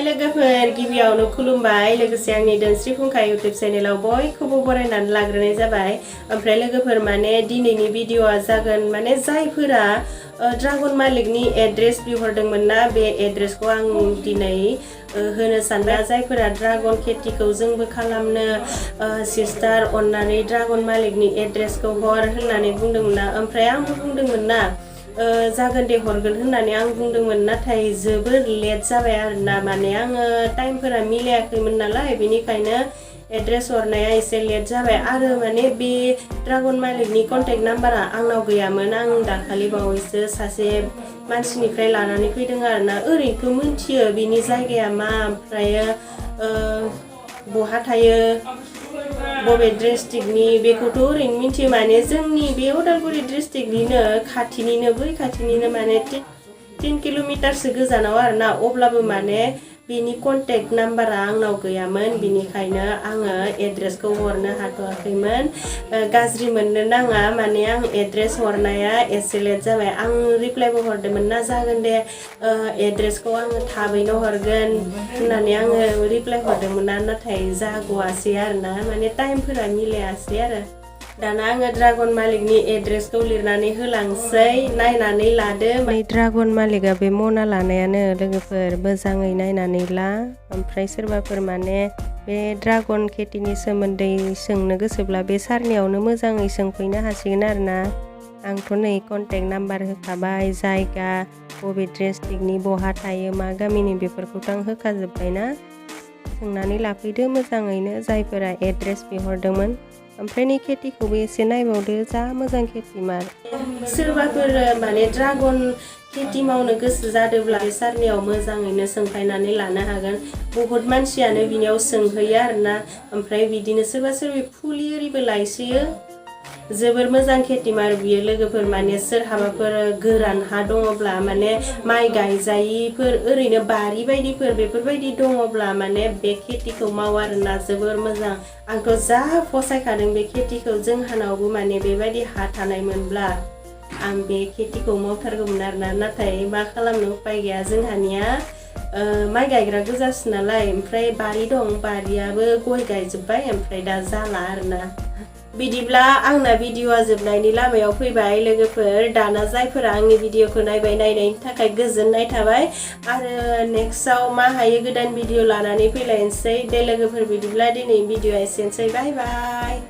हाय लोगोफोर गिबियावनो खुलुमबाय लोगोसे आंनि दोनस्रि फुंखा इउट्यूब चेनेलाव बयखौबो बरायनानै लाग्रोनाय जाबाय। ओमफ्राय लोगोफोर माने दिनैनि भिडिअआ जागोन माने जायफोरा ड्रागन मालिकनि एड्रेस बिहरदोंमोन ना बे एड्रेसखौ आं दिनै होनो सानदों। जायफोरा ड्रागन खेथिखौ जोंबो खालामनो सिस्टार अननानै ड्रागन मालिकनि एड्रेसखौ हर होननानै बुंदोंमोन ना। ओमफ्राय आंबो बुंदोंमोन ना जागोन दे हरगोन होननानै आं बुंदोंमोन, नाथाय जोबोर लेट जाबाय आरोना। माने आङो टाइमफोरा मिलायाखैमोन नालाय बेनिखायनो एड्रेस हरनाया एसे लेट जाबाय। आरो माने बे ड्रागन मालिकनि कन्टेक्ट नाम्बारा आंनाव गैयामोन। आं दाखालि बावैसो सासे मानसिनिफ्राय लानानै फैदों आरोना। ओरैनोथ' मिन्थियो बिनि जायगाया मा, ओमफ्रायो बहा थायो, बबे डिस्ट्रिक्टनि बेखौथ' ओरैनो मिन्थियो। माने जोंनि बे उदालगुरि डिस्ट्रिक्टनिनो खाथिनिनो बै खाथिनिनो माने 3 किल'मिटारसो गोजानाव आरोना। अब्लाबो माने बेनि कन्टेक्ट नाम्बारा आंनाव गैयामोन, बिनिखायनो आङो एड्रेसखौ हरनो हाथ'वाखैमोन। गाज्रि मोननो नाङा, माने आं एड्रेस हरनाया एसे लेट जाबाय। आं रिप्लाइबो हरदोंमोन ना जागोन दे एड्रेसखौ आङो थाबैनो हरगोन होननानै आङो रिप्लाइ हरदोंमोन ना, नाथाय जाग'आसै आरोना। माने टाइमफोरा मिलायासै आरो। दाना आङो ड्रागन मालिकनि एड्रेसखौ लिरनानै होलांसै, नायनानै लादो। ड्रागन मालिकआ बे मना लानायानो लोगोफोर, मोजाङै नायनानै ला। ओमफ्राय सोरबाफोर माने बे ड्रागन खेथिनि सोमोन्दै सोंनो गोसोब्ला बे सारनियावनो मोजाङै सोंफैनो हासिगोन आरोना। आंथ' नै कन्टेक्ट नाम्बार होखाबाय, जायगा, बबे डिस्ट्रिक्टनि, बहा थायो, मा गामिनि बेफोरखौथ' आं होखाजोब्बायना। सोंनानै लाफैदो मोजाङैनो जायफोरा एड्रेस बिहरदोंमोन। ओमफ्राय नै खेथिखौबो एसे नायबावदो, जा मोजां खेथिमार। सोरबाफोर माने ड्रागन खेथि मावनो गोसो जादोंब्ला बे सारनियाव मोजाङैनो सोंफायनानै लानो हागोन। बहुद मानसियानो बिनियाव सोंहैयो आरोना। ओमफ्राय बिदिनो सोरबा सोरबि फुलि एरिबो लायसोयो। जोबोर मोजां खेथिमार बियो लोगोफोर। माने सोरहाबाफोर गोरान हा दङब्ला, माने माइ गायजायिफोर ओरैनो बारि बायदिफोर बेफोरबायदि दङब्ला माने बे खेथिखौ माव आरोना। जोबोर मोजां। आंथ' जा फसायखादों बे खेथिखौ। जोंहानावबो माने बेबायदि हा थानायमोनब्ला आं बे खेथिखौ मावथारगौमोन आरोना। नाथाय मा खालामनो उपाय गैया, जोंहानिया माइ गायग्रा गोजासो नालाय। ओमफ्राय बारि दं, बारियाबो गय गायजोब्बाय, ओमफ्राय दा जाला आरोना। बिदिब्ला आंना भिडिअआ जोबनायनि लामायाव फैबाय लोगोफोर। दाना जायफोरा आंनि भिडिअखौ नायबाय, नायनायनि थाखाय गोजोननाय थाबाय। आरो नेक्स्टआव मा हायो गोदान भिडिअ लानानै फैलायनोसै दे लोगोफोर। बिदिब्ला दिनै भिडिअआ एसेनोसै, बाय बाय।